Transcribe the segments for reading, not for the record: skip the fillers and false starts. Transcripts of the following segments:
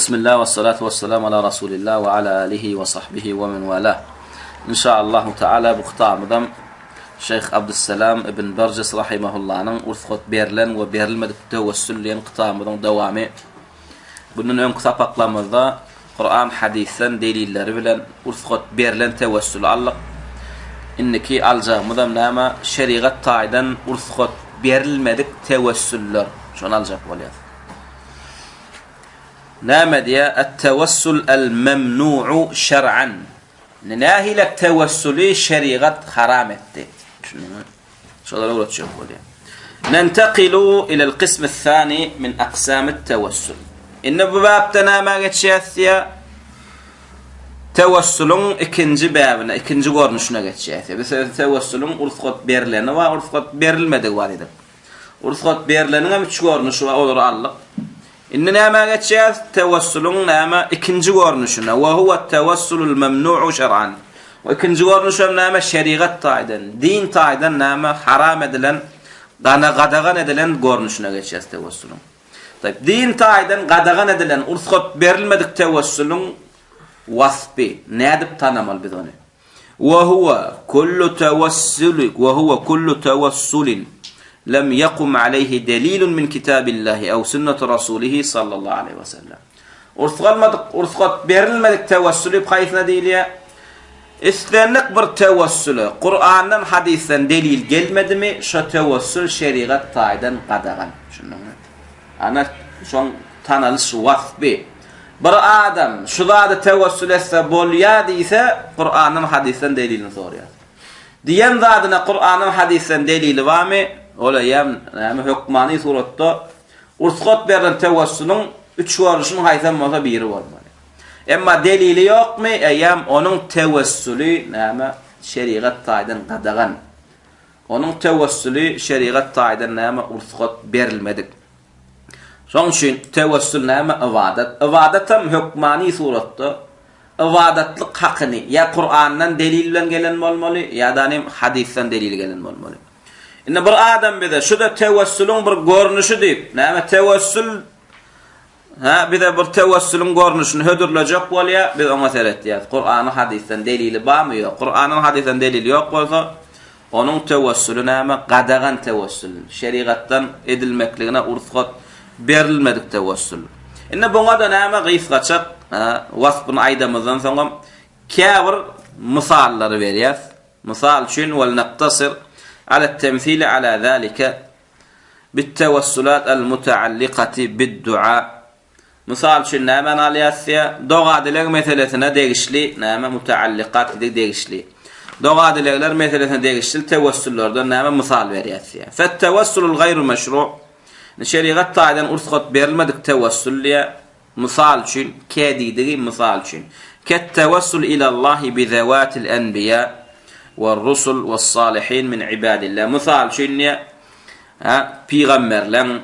Bismillah we salatu we salam ala Rasulillah we ala alihi we sahbihi we men wala. Inşaallahu Teala bu kitabymyzam Şeyh Abdussalam ibn Barjas rahimahullanyň Ruhsat berlen we berilmedik tewessül diýen kitabymyzyň dowamy. Bundan öňki sapaklarymyzda Kuran hadysdan delilleri bilen ruhsat berlen tewessüli aldyk. Indiki aljagymyzam näme? Şerigat taýdan ruhsat berilmedik tewessüller. Şony aljak bolýas. Näme diýýär? Et-tewessül el-memnu'u şer'an. Nähili tewessüli şerigat haram etdi? Düşündiňmi? Şolara öwretjek bolýar. Nentakilu ilel kysmy thani min aksamit tewessül. Indi bu bapda nämä geçýäs diýýär? Tewessüliň ikinji bäbine, ikinji görnüşine geçýäs. Biz tewessüliň rugsat berleni bar, rugsat berilmedigi bar diýdik. Rugsat berleniň hem üç görnüşi bar, olary aldyk. Indi nämä geçýäs? Tewessüliň näme? Ikinji görnüşine. Wa huwa tewessulul memnu'u şer'an. We ikinji görnüşi hem näme? Şerigat taýdan, din taýdan näme? Haram edilen, gana gadagan edilen görnüşine geçýäs tewessüliň. Taýyp, din taýdan gadagan edilen, rugsat berilmedik tewessüliň waspy. Nädip tanamaly biz ony? Wa huwa kullu tawassuli wa huwa kullu tawassulin lem yakum aleyhi delilun min kitabillahi ew sünneti rasulihi sallallahu aleyhi we sellem. Ursgalmadyk, ursgat berilmedik tewessül diýip haýsyna diýilýär? Islendik bir tewessüle Kurandan, hadysdan delil gelmedimi, şo tewessül şerigat taýdan gadagan. Düşündiňmi? Ana şoň tanalyş waspy. Bir adam şu zada tewessül etse bolýar diýse, Kurandan, hadysdan delilini soraýar. Diýen zadyna Kurandan, hadysdan delili barmy? Ol eýýäm näme hökmany suratda rugsat berlen tewessüliň üç görnüşiniň haýsam bolsa biri bolmaly. Emma delili ýokmy? Eýýäm onuň tewessüli näme şerigat taýdan gadagan. Onuň tewessüli şerigat taýdan näme rugsat berilmedik. Şonuň üçin tewessül näme? Ybadat. Ybadatam hökmany suratda ybadatlyk hakyny ýa Kurandan delil bilen gelen bolmaly, ýa-da nim hadysdan delil gelen bolmaly. Indi bir adam bize şu-da tewessüliň bir görnüşi diýip, näme tewessül Hä, bize bir tewessüliň görnüşini hödürlejek bolýar, biz oňa seretýäris. Kurany hadysdan delili barmy ýok? Kuranyň hadysdan delili ýok bolsa, onuň tewessüli näme? Gadagan tewessül. Şerigatdan edilmekligine rugsat berilmedik tewessül. Indi buňa-da näme gysgaçak waspyny aýdamyzdan soňam käbir mysallary berýäris. Mysal üçin, wal naktasir alet-temsili ala zalika Bit-tewessulat al-mutaallikati bid-dua. Mysal üçin nämäni alýas diýýär? Doga-dileg meselesine degişli näme mutaallikat diýdik degişli. Doga-dilegler meselesine degişli tewessüllerden näme mysal berýäs diýýär. Fet-tewessulul gaýru meşru. Şerigat taýdan rugsat berilmedik tewessül diýýär. Mysal üçin, ke diýdigi mysal üçin. Ket-tewessul ilallahi bi zewatil enbiýa we-rusul we-salihin min ibadillah. Mysal üçin diýýär, hä, pygamberleň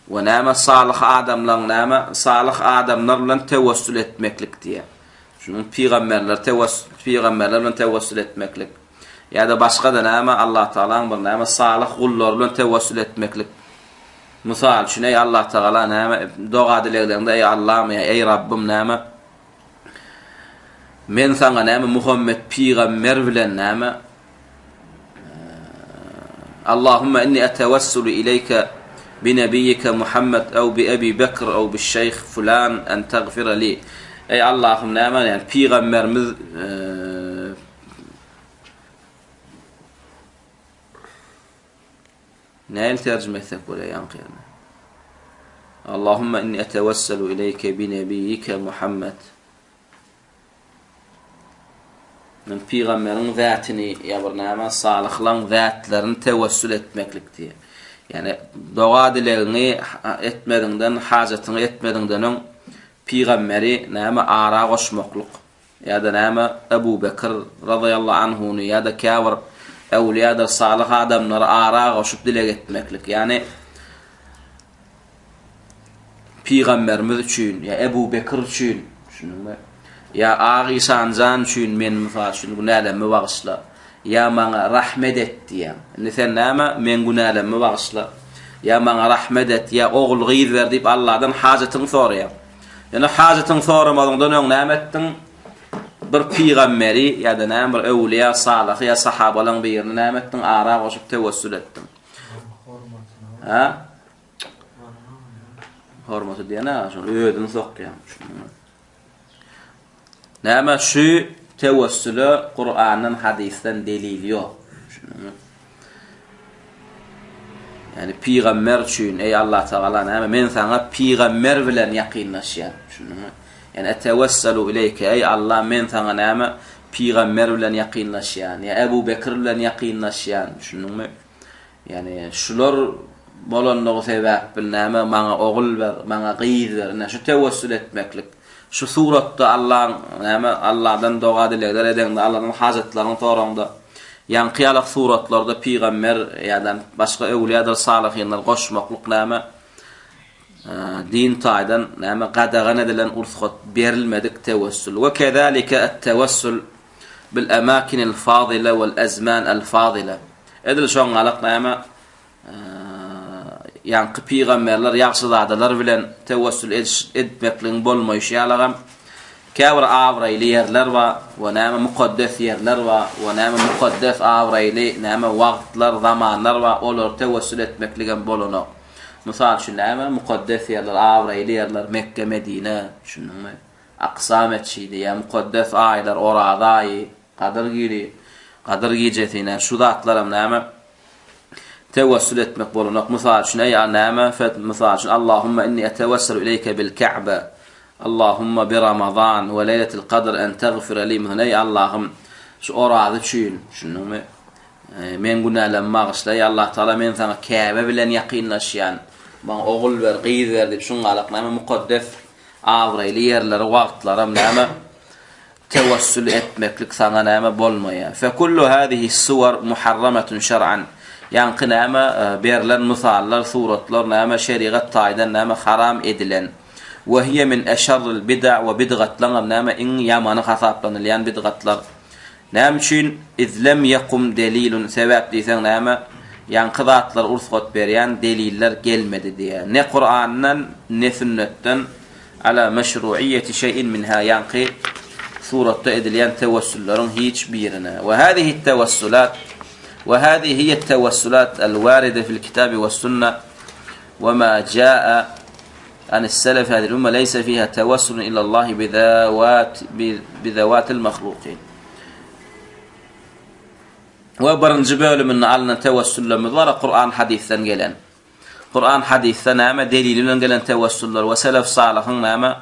we näme salyh adamlaň näme salyh adamlar bilen tewessül etmeklik diýýär. Şunuň pygamberler tewessül pygamberler bilen tewessül etmeklik ýa-da başga-da näme Allah Tagalaň bir näme salyh gullary bilen tewessül etmeklik. Mysal üçin, eý Allatagala näme doga-dilegleriňde eý Allam ýa eý Rabbym näme men saňa näme Muhammet pygamber bilen näme Allahumma inni etewessulu ileýke bi nebiýike Muhammed ew bi Ebi Bekr ew bi şeýh fulan en tagfira li. Eý Allahym näme ýani pygamberimiz Nähili terjime etsek bolýar ýaňky ýerine? Allahumma inni etewesselu ileýke bi nebiýike Muhammed. Men pygamberiň zätini ýa bir näme salyhlaň zätlerini tewessül etmeklik diýýär. Ýani doga dilegiňi etmeziňden, hajatyňy etmeziňden öň pygamberi näme ara goşmaklyk. Ýa-da näme Ebu Bekir razyýallahu anhuny ýa-da käbir öwliýadyr salyh adamlary ara goşup dileg etmeklik. Ýagny pygamberimiz üçin ýa Ebu Bekir üçin, düşündiňmi? Ýa Ak işanjan üçin men mysal üçin günälerimi bagyşla. Ýa maňa rahmet et diýýäň. Indi sen näme meň günälerimi bagyşla. Ýa maňa rahmet et, ýa ogul gyz ber diýip Allahdan hajatyňy soraýaň. Ýöne hajatyňy soramazyňdan öň näme etdiň? Bir pygamberi ýa-da näme bir öwlüýä, salyhy ýa sahabalaryň birini näme etdiň? Ara goşup tewessül etdiň. Ha? Hormaty diýen-ä şol özüni sokýaň. Näme şu tewessüle Kurandan, hadysdan delil ýok. Düşündiňmi? Ýani pygamber üçin, eý Allah Tagala näme men saňa pygamber bilen ýakynlaşýan. Düşündiňmi? Ýani etewesselu ileýke, eý Allah men saňa näme pygamber bilen ýakynlaşýan, ýa Ebu Bekir bilen ýakynlaşýan. Düşündiňmi? Ýagny şular bolanlygy sebäpli näme maňa ogul ber, maňa gyz ber, ine şu tewessül etmeklik. Şu suratda Allaň näme Alladan doga-dilegler edeňde, Alladan hajatlaryňy soraňda, ýaňky ýalak suratlarda pygamber ýa-da başga öwlüýadyr salyhynlar goşmaklyk näme din taýdan näme gadagan edilen ursgat berilmedik tewessül. We kezalike et-tewessül bil amakinil fazyla wal azman al fazyla. Edil şoňňalak näme ýaňky pygamberler ýagşyzadalar bilen tewessül ediş etmekligiň bolmaýşy ýalagam käbir abraýly ýerler bar we näme mukaddes ýerler bar we näme mukaddes abraýly näme wagtlar zamanlar bar olar tewessül etmekligem bolanok. Mysal üçin näme mukaddes ýerler abraýly ýerler Mekge Medine düşündiňmi? Aksa metjidi ýa mukaddes aýlar Oraza aýy, Gadyr giri, Gadyr gijesi ine şu zatlaram näme tewessül etmek bolanok. Mysal üçin eý näme fet mysal üçin Allahumma inni etewesselu ileýke bil Ka'be Allahumma bi Ramazan we leýletil kadr en tagfira li mysal eý Allahym şu Oraza üçin düşündiňmi? Meň günälerimi bagyşla eý Allah Taala men saňa Käbe bilen ýakynlaşýan maňa ogul ber gyz ber diýip şuňalak näme mukaddes Abraýly ýerleri wagtlaram näme tewessül etmeklik saňa näme bolmaýar. Fekullu hazihi suwar muharramatun şer'an. Ýaňky näme berlen mysallar, suratlar näme şerigat taýdan näme haram edilen. We hiýe min eşerril bid'a we bidgatlaňam näme iň ýamany hasaplanylýan bidgatlar. Näme üçin iz lem ýekum delilun sebäp diýseň näme ýaňky zatlar ursgat berýän deliller gelmedi diýýär. Ne Kurandan ne sünnetden ala meşruiýeti şeýin minha ýaňky suratda edilýän tewessülleriň hiç birine. We hazihi tewessulat we hazihi hiýe tewessulat el waride fil kitabi we sunna we ma jaa anis selef hadhihi umma leýse fiha tewessulun ila Allahi bi zawat bi zawatil mahlukin. We birinji bölüminde alnan tewessüllerimiz bar, Kur'an hadysdan gelen. Kur'an hadysda näme delili bilen gelen tewessüller we selef salyhyň näme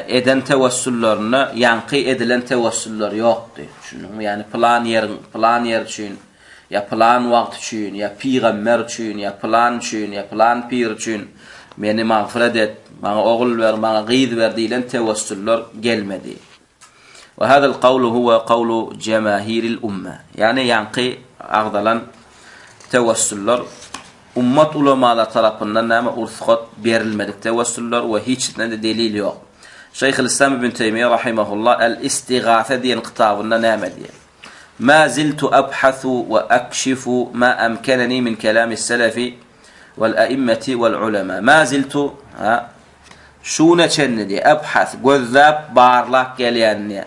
eden tewessüllerinde ýaňky edilen tewessüller ýokdy. Düşündiňmi? Ýagny pylan ýeriň, pylan ýer üçin ýa pylan wagt üçin, ýa pygamber üçin, ýa pylan üçin, ýa pylan pir üçin meni magfyret et, maňa ogul ber, maňa gyz ber diýlen tewessüller gelmedi. We hazal kawlu huwa kawlu jemahiril umme. Ýagny ýaňky agzalan tewessüller ummat ulamalar tarapyndan näme ursgat berilmedik tewessüller we hiçisine-de delil ýok. Şeýhülislam ibn Teýmiýe rahimehullah El-Istigase diýen kitabynda näme diýýär? Ma ziltu abhasu we akşifu ma amkanani min kelamis selefi wal a'immeti wal ulema. Ma ziltu ha şuna çenli diýýär, abhas gözläp, barlap gelýän diýýär.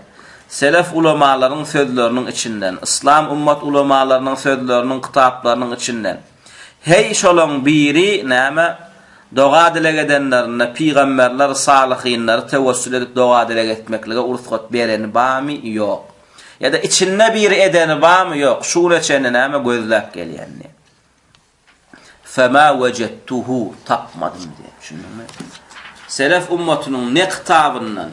Selef ulamalaryň sözleriniň içinden, yslam ummat ulamalarynyň sözleriniň kitaplarynyň içinden heý şolaň biri näme doga-dileg edenlerinde pygamberler, salyhynlary tewessül edip doga-dileg etmeklige ursgat bereni barmy? Ýok. Ýa-da içinde biri edeni barmy? Ýok. Şu güne çenli näme gözläp gelýänini. Fema wejettuhu tapmadym diýip, düşündiňmi? Selef ummatynyň ne kitabyndan,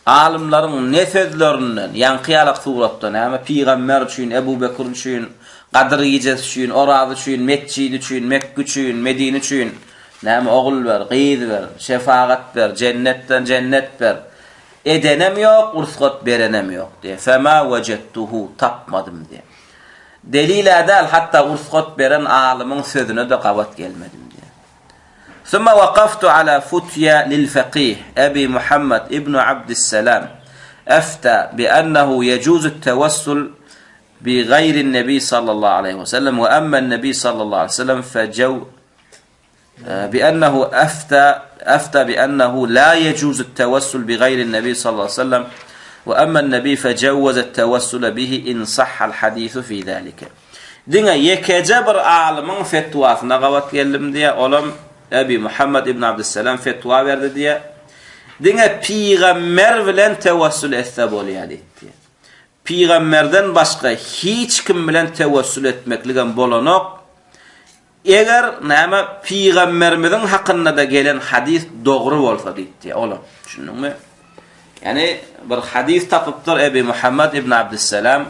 alymlaryň ne sözlerinden, ýaňky ýalak suratda näme pygamber üçin, Ebu Bekir üçin, Gadyr gijesi üçin, Oraz üçin, metjid üçin, Mekge üçin, Medine üçin näme ogul ber, gyz ber, şefagat ber, jennetden jennet ber. Edenem ýok, ursgat berenem ýok diýýär. Fema wejettuhu, tapmadym diýýär. Delil-ä däl, hatda ursgat beren alymyň sözüne-de gabat gelmedim diýýär. Summa waqaftu ala futýa lil fekih Ebi Muhammed ibn Abdyssalam efta bi ennehu ýejuzut tewessul bi gaýrin nebi sallallahu aleýhi we sellem we emmen nebi sallallahu aleýhi we sellem fejew. Bi ennehu efta efta bi ennehu la yejuzu tewessul bi gayri'n nebi sallallahu aleyhi ve sellem ve emma'n nebi fecevveze tewessule bihi in sahhal hadisu fi zalike. Diňe ýekeje bir alymyň fetwasyna gabat geldim diýýär, olam Ebi Muhammed ibn Abdyssalam fetwa berdi diýýär. Diňe pygamber bilen tewessül etse bolýar diýdi. Pygamberden başga hiç kim bilen tewessül etmekligem bolanok. Eger, näme, pygamberimiziň hakynda-da gelen hadys dogry bolsa diýipdi, olam. Düşündiňmi? Ýagny, bir hadys tapypdyr Ebi Muhammed ibn Abdyssalam,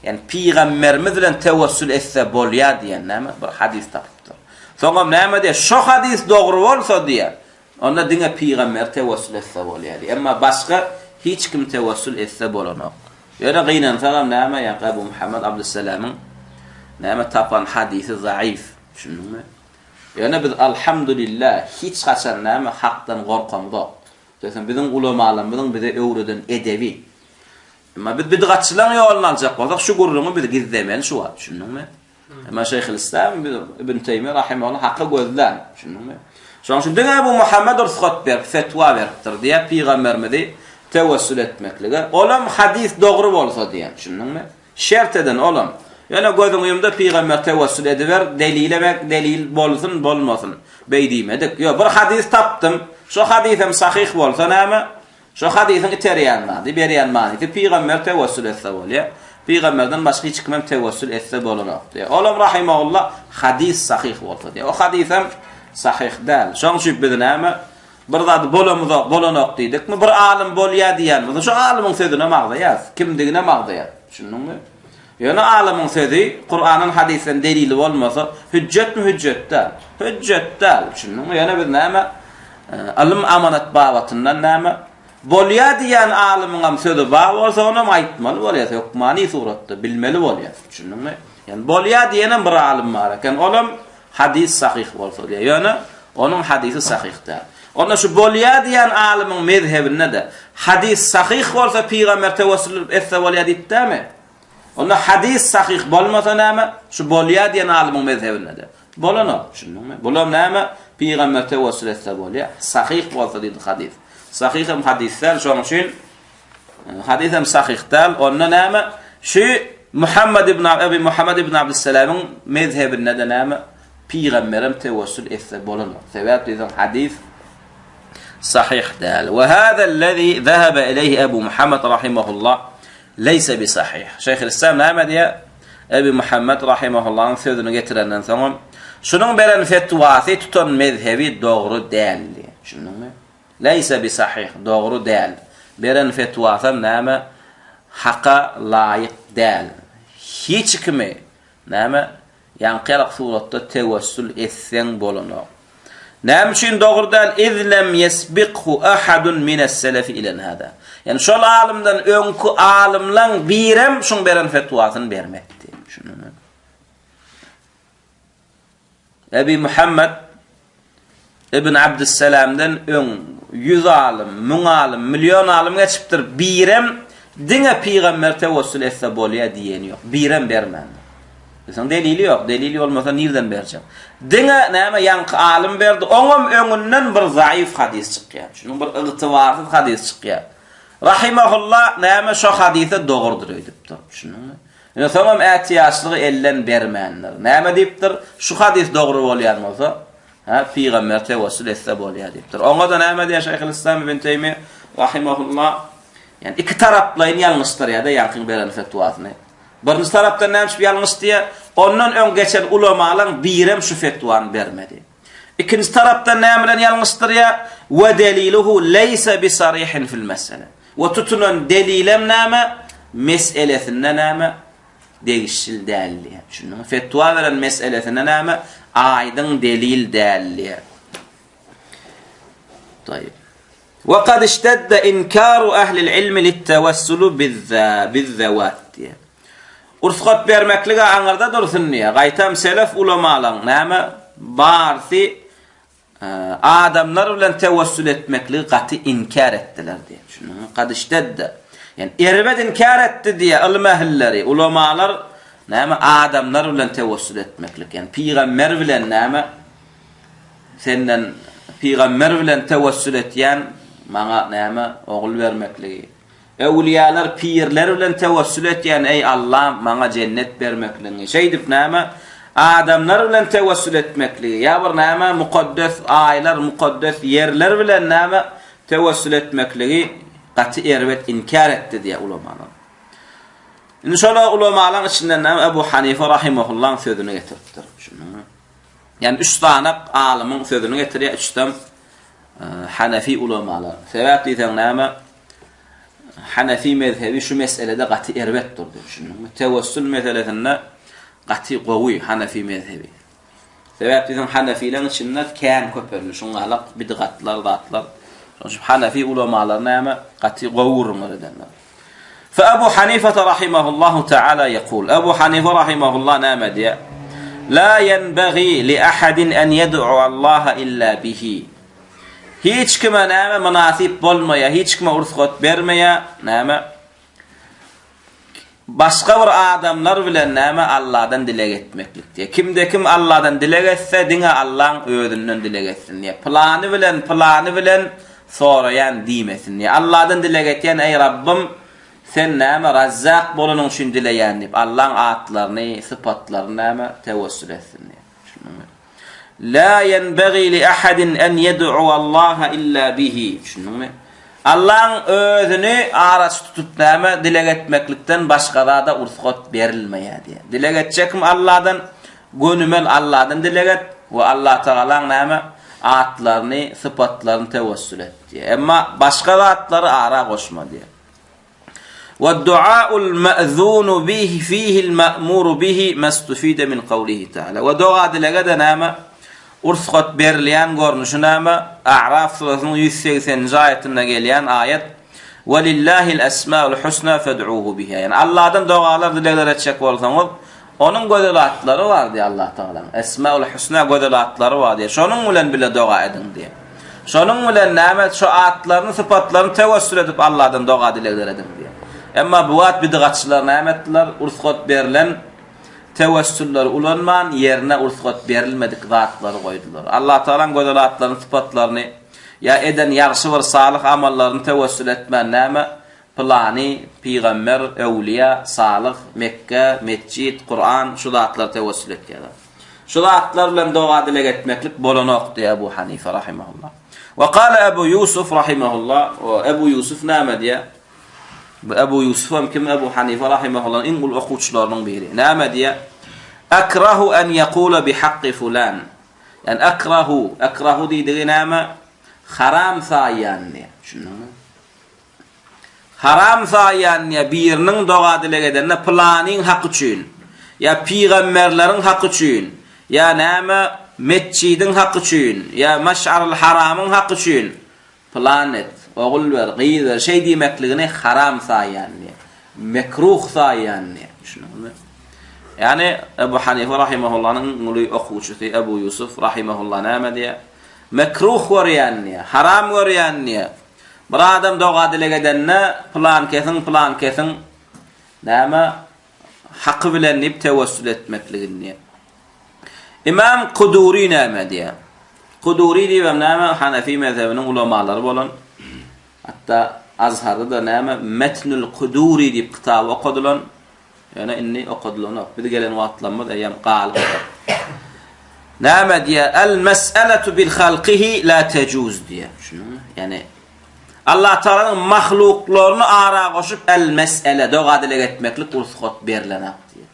ýagny pygamberimiz bilen tewessül etse bolýar diýen näme, bir hadys tapypdyr. Soňam näme diýýär, şo hadys dogry bolsa diýýär, onda diňe pygamber tewessül etse bolýar diýýär. Emma başga hiç kim tewessül etse bolanok. Ýöne gynansagam näme ýaňky Ebu Muhammed Abdyssalamyň näme tapan hadysy zaif. Düşündiňmi? Ýöne biz alhamdulillah hiç haçan näme hakdan gorkamzok. Döwsem biziň ulamalarymyzyň bize öwreden edebi. Emma biz bidgatçylaryň ýoluny aljak bolsak şu gürrüňi biz gizlemeli şu wagt. Düşündiňmi? Emma Şeýhülislam Ibn Teýmiýe rahimehullah haky gözlän, düşündiňmi? Şonuň üçin diňe Ebu Muhammed rugsat berip, fetwa beripdir diýýär pygamberimizi tewessül etmeklige. Olam hadys dogry bolsa diýen, düşündiňmi? Şert eden olam. Ýöne gözüňi ýumda pygamber tewessül ediber, delile bek delil bolsun, bolmasyn. Beý diýmedik. Ýok, bir hadys tapdym. Şo hadysam sahyh bolsa näme? Şo hadysyň iterýän zady, berýän manysy pygamber tewessül etse bolýar. Pygamberden başga hiç kimem tewessül etse bolanok diýýär. Olam rahimehullah hadys sahyh bolsa diýýär. O hadysam sahyh däl. Şoň üçin biz näme bir zady bolamyzok, bolanok diýdikmi, bir alym bolýar diýen bolsa, şo alymyň sözünem agzaýarys, kimdiginem agzaýarys. Düşündiňmi? Ýöne alymyň sözi Kurandan, hadysdan delili bolmasa, hüjjetmi, hüjjet däl. Hüjjet däl. Düşündiňmi? Ýöne biz näme Ylym amanat babatyndan näme? Bolýa diýýän alymyňam sözi bar bolsa onam aýtmaly bolýas hökmany suratda bilmeli bolýas. Düşündiňmi? Ýani bolýa diýenem bir alym bar eken. Olam hadys sahyh bolsa diýýär. Ýöne onuň hadysy sahyh däl. Onda şu bolýa diýýän alymyň mezhebinde-de hadys sahyh bolsa pygamber tewessül etse bolýa diýipdämi? Onda hadys sahyh bolmasa näme? Şu bolýa diýen alymyň mezhebinde-de. Bolanok, düşündiňmi? Bulam näme? Pygamber tewessül etse bolýar. Sahyh bolsa diýdi hadys. Sahyh hem hadys däl, şonuň üçin hadys hem sahyh däl. Onda näme? Şu Muhammed ibn Abi Muhammed ibn Abdussalamyň mezhebinde-de näme? Pygamberem tewessül etse bolanok. Sebäp diýseň hadys sahyh däl. We hada allazi zahaba ilayhi Abu Muhammed rahimahullah Leýse bi sahyh. Şeýhülislam näme diýýär? Ebi Muhammed rahimahullanyň sözüni getirenden soňam, şunuň beren fetwasy, tutan mezhebi dogry däl diýýär. Düşündiňmi? Leýse bi sahyh, dogry däl. Beren fetwasam näme? Haka laýyk däl. Hiç kimi näme? Ýaňky ýalak suratda tewessül etseň bolanok. Näme üçin dogry däl? Iz lem ýesbikhu ahadun mines-selefi ilen hada. Ýani şol alymdan öňki alymlaň birem şuň beren fetwasyny bermekdi. Düşündiňmi? Ebi Muhammed Ibn Abdyssalamdan öň ýüz alym, müň alym, million alym geçipdir. Birem diňe pygamber tewessül etse bolýar diýeni ýok. Birem bermändir. Diýseň delili ýok. Delili bolmasa nirden berjek? Diňe näme ýaňky alym berdi. Oňam öňünden bir zaif hadys çykýar. Şunuň bir ygtybarsyz hadys çykýar. Rahimahullah näme şo hadysa dogrudyr öýdüpdir. Düşündiňmi? Ýöne soňam ätiýaçlygy elden bermändir. Näme diýipdir? Şu hadys dogry bolýan bolsa, hä, pygamber tewessül etse bolýar diýipdir. Oňa-da näme diýýär Şeýhülislam ibn Teýmiýe rahimehullah? Ýani iki taraplaýyn ýalňyşdyrýar-da ýaňkyň beren fetwasyny. Birinji tarapdan näme üçin ýalňyş diýýär? Ondan öň geçen ulamalaryň birem şu fetwany bermedi. Ikinji tarapdan näme bilen ýalňyşdyrýar? We deliluhu leýse bisarihin fil mesele. We tutunan delilem näme? Meselesinde näme? Degişli däl diýýär. Düşündiňmi? Fetwa beren meselesinde näme? Aýdyň delil däl diýýär. Taýyp. We kad iştedde inkaru ahlil ilmi littewassulu bizzawat diýýär. Rugsat bermeklige aňyrda dursun diýýär. Gaýtam selef ulamalaň näme barsy adamlar bilen tewessül etmekligi gaty inkär etdiler diýýär. Düşündiňmi? Kad iştedde. Ýani erbet inkär etdi diýýär ylym ähilleri, ulamalar näme adamlar bilen tewessül etmeklik, ýani pygamber bilen näme? Senden pygamber bilen tewessül etýän, maňa näme, ogul bermekligi. Öwlüýalar, pirler bilen tewessül etýän, eý Allam, maňa jennet bermekligiňi. Şeýdip näme, adamlar bilen tewessül etmekligi, ýa bir näme, mukaddes aýlar, mukaddes ýerler bilen näme, tewessül etmekligi gaty erbet inkär etdi diýýär ulamalar. Indi şol ulamalaryň içinden näme Ebu Hanife rahimahullaň sözüni getiripdir. Düşündiňmi? Ýani üç sany alymyň sözüni getirýär, üçem Hanefi ulamalar. Sebäp diýseň näme? Hanefi mezhebi şu meselede gaty erbet durdy, düşündiňmi? Tewessül meselesinde gaty gowy Hanefi mezhebi. Sebäp diýseň Hanefileň içinde kän köpeldi şuňalak bidgatlar, zatlar. Şonuň üçin Hanefi ulamalar näme? Gaty gowy gürrüňler edenler. Fe Ebu Hanifete rahimehullahu taala ýekul. Ebu Hanife rahimehullah näme diýýär? La ýenbagi li ahadin en ýed'u Allaha illa bihi. Hiç kime näme mynasyp bolmaýar, hiç kime rugsat bermeýär, näme? Başga bir adamlar bilen näme Allahdan dileg etmeklik diýýär. Kimde kim Allahdan dileg etse, diňe Allaň özünden dileg etsin diýýär. Pylany bilen, pylany bilen soraýan diýmesin diýýär. Allahdan dileg etýän, eý Rabbym, sen näme Razzak bolanyň üçin dileýän diýip, Allaň atlaryny, sypatlaryny näme tewessül etsin diýýär. Düşündiňmi? La ýenbagi li ahadin en ýed'uwallaha illa bihi. Düşündiňmi? Allaň özüni araçy tutup näme dileg etmeklikden başga zada rugsat berilmeýär diýýär. Dileg etjekmi Allahdan? Gönümel Allahdan dileg et we Allatagalaň näme atlaryny, sypatlaryny tewessül et diýýär. Emma başga zatlary ara goşma diýýär. Wed-duaul ma'zunu bihi fihil ma'muru bihi mastufide min kawlihi ta'ala. We doga-dilege-de näme? Ursgat berilýän görnüşi näme? A'raf surasynyň 180-nji aýatynda gelýän aýat Welillahil esmaul husna fed'uhu biha. Ýagny Allahdan dogalar dilegler etjek bolsaňyz, Onuň gözel atlary bar diýýär Allah Tagalaň. Esmaul Husna gözel atlary bar diýýär. Şonuň bilen bile doga ediň diýýär. Şonuň bilen näme şu atlaryny, sypatlaryny tewessül edip Allahdan doga dilegler ediň diýýär. Emma bu wagt bidgatçylar näme etdiler? Rugsat berlen tewessülleri ulanman, ýerine rugsat berilmedik zatlary goýdular. Allah Tagalaň gözel atlaryny, sypatlaryny ýa eden ýagşy bir salyh amallaryny tewessül etmän näme Pylany, pygamber, öwlüýä, salyh, Mekge, metjit, Kuran, şu zatlar tewessül etýärler. Şu zatlar bilen doga-dileg etmeklik bolanok diýýär Ebu Hanife rahimehullah. We kale Ebu Ýusuf rahimehullah, we Ebu Ýusuf näme diýýär? Bu Ebu Ýusuf hem kim? Ebu Hanife rahimehullanyň iň uly okuwçylarynyň biri. Näme diýýär? Akrahu an yaqula bi hakki fulan. Ýani akrahu, akrahu diýdigi näme? Haram saýýan diýýär. Düşündiňmi? Haram saýýan diýýär, biriniň doga-dileg edende pylanyň haky üçin, ýa pygamberleriň haky üçin, ýa näme metjidiň haky üçin, ýa Meş'aryl Haramyň haky üçin pylan et, ogul ber, gyz ber, şeý diýmekligini haram saýýan diýýär. Mekruh saýýan diýýär. Düşündiňizmi? Ýagny Ebu Hanife rahimahullanyň iň uly okuwçysy Ebu Ýusuf rahimahullah näme diýýär? Mekruh görýän diýýär, haram görýän diýýär. Bir adam doga-dileg edende, pylankesiň, pylankesiň, näme, haky bilen diýip tewessül etmekligini diýýär. Imam Kuduri näme diýýär? Kuduri diýibem näme, Hanefi mezhebiniň ulamalary bolan, hatda Azharda-da näme, Metnül Kuduri diýip kitaby okadylan, Ýöne indi okadylanok. Biz gelen wagtlarymyz eýýäm galypdyr. Näme diýýär? El mes'eletu bil halqihi la tejuz diýýär. Düşündiňmi? Ýani Allah Taalanyň mahluklaryny ara goşup el mes'ele doga dileg etmeklik rugsat berlenak diýýär.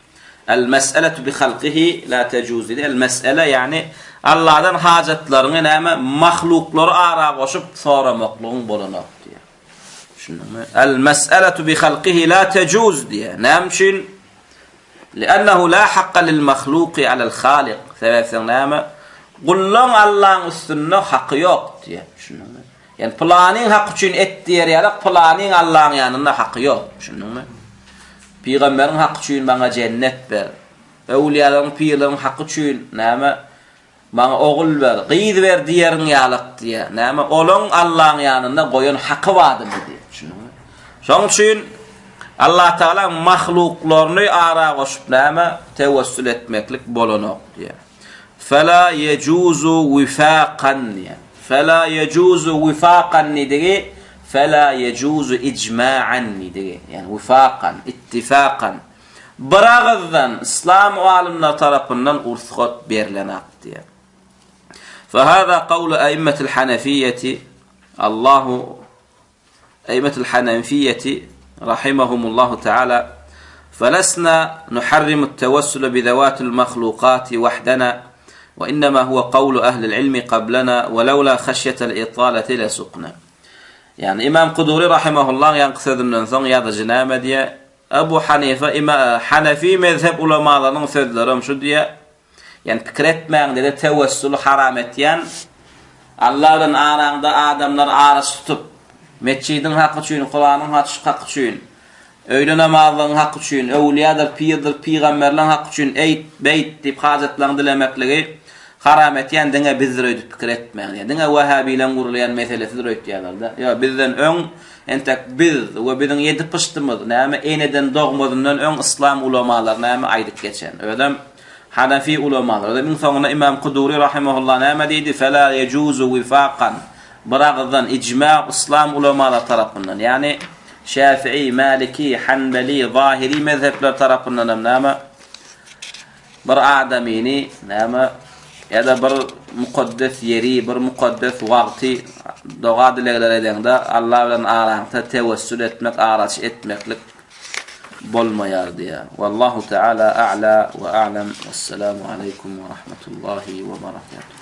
El mes'eletu bi halqihi la tejuz diýdi. El mes'ele ýani Allahdan hajatlaryňy näme mahluklary ara goşup soramaklygyň bolanok diýýär. Düşündiňmi? El mes'eletu bi halqihi la tejuz diýýär. Näme üçin? Li'ennehu la hakka lil mahluki alel halik. Sebäpsiň näme? Gullaň Allaň üstünde haky ýok diýýär. Düşündiňmi? Ýani pylanyň haky üçin et diýer ýaly, pylanyň Allaň ýanynda haky ýok. Düşündiňmi? Pygamberiň haky üçin maňa jennet ber. Öwlüýalaryň, pirleriň haky üçin näme? Maňa ogul ber, gyz ber diýeriň ýalak diýýär. Näme, olaň Allaň ýanynda goýan haky bardymy diýýär. Düşündiňmi? Şonuň üçin Allatagalaň mahluklaryny ara goşup näme, tewessül etmeklik bolanok diýýär. Fela yejuzu wifakan diýýär. Fela yejuzu wifakan diýdigi fela yejuzu ijma'an diýdigi. Ýani wifakan, ittifakan. Bir agyzdan yslam alymlary tarapyndan rugsat berlenak diýýär. Fa hada kawlu a'immetil hanefiýeti Allahu A'immetil hanefiýeti rahimahumullahu taala Felesna nuharrimut tewessule bi zewatil mahlukati wahdena we innema huwe kawlu ehlil ilmi kablena we lewla haşyetel italeti lesukna. Ýagny Imam Kuduri rahimahullahyň ýaňky sözünden soň ýazyjy näme diýýär? Ebu Hanife ima Hanefi mezhep ulamalarynyň sözlerem şu diýýär. Ýani pikir etmäň diýdi, tewessuly haram etýän, Allah bilen araňda adamlar araçy tutup, metjidiň haky üçin, Kuranyň haky üçin, öýle namazlygyň haky üçin, öwlüýadyr, pirdir, pygamberleň haky üçin eýt, beýt diýip hajatlaryňy dilemekligi haram etýän diňe bizdir öýdüp pikir etmäň diýýär. Diňe wähäbileň gurlaýan meselesidir öýtýärler-de. Ýok, bizden öň entek biz we biziň ýedi pyşdymyz näme eneden dogmazyndan öň yslam ulamalary näme aýdyp geçen. Özem Hanafi ulamalary iň soňunda Imam Kuduri rahimehullah näme diýdi? Fela yejuzu wifakan. Bir agyzdan ijma yslam ulamalary tarapyndan, ýagny Şafii, Maliki, Hanbeli, Zahiri mezhepler tarapyndan hem näme bir adamyny näme ýa-da bir mukaddes ýeri, bir mukaddes wagty doga dilegler edeňde Allah bilen araňda tewessül etmek, araçy etmeklik bolmaýar diýýär. Wallahu teala a'la we a'lam. Wesselamu aleýkum we rahmetullahi we berekatuh.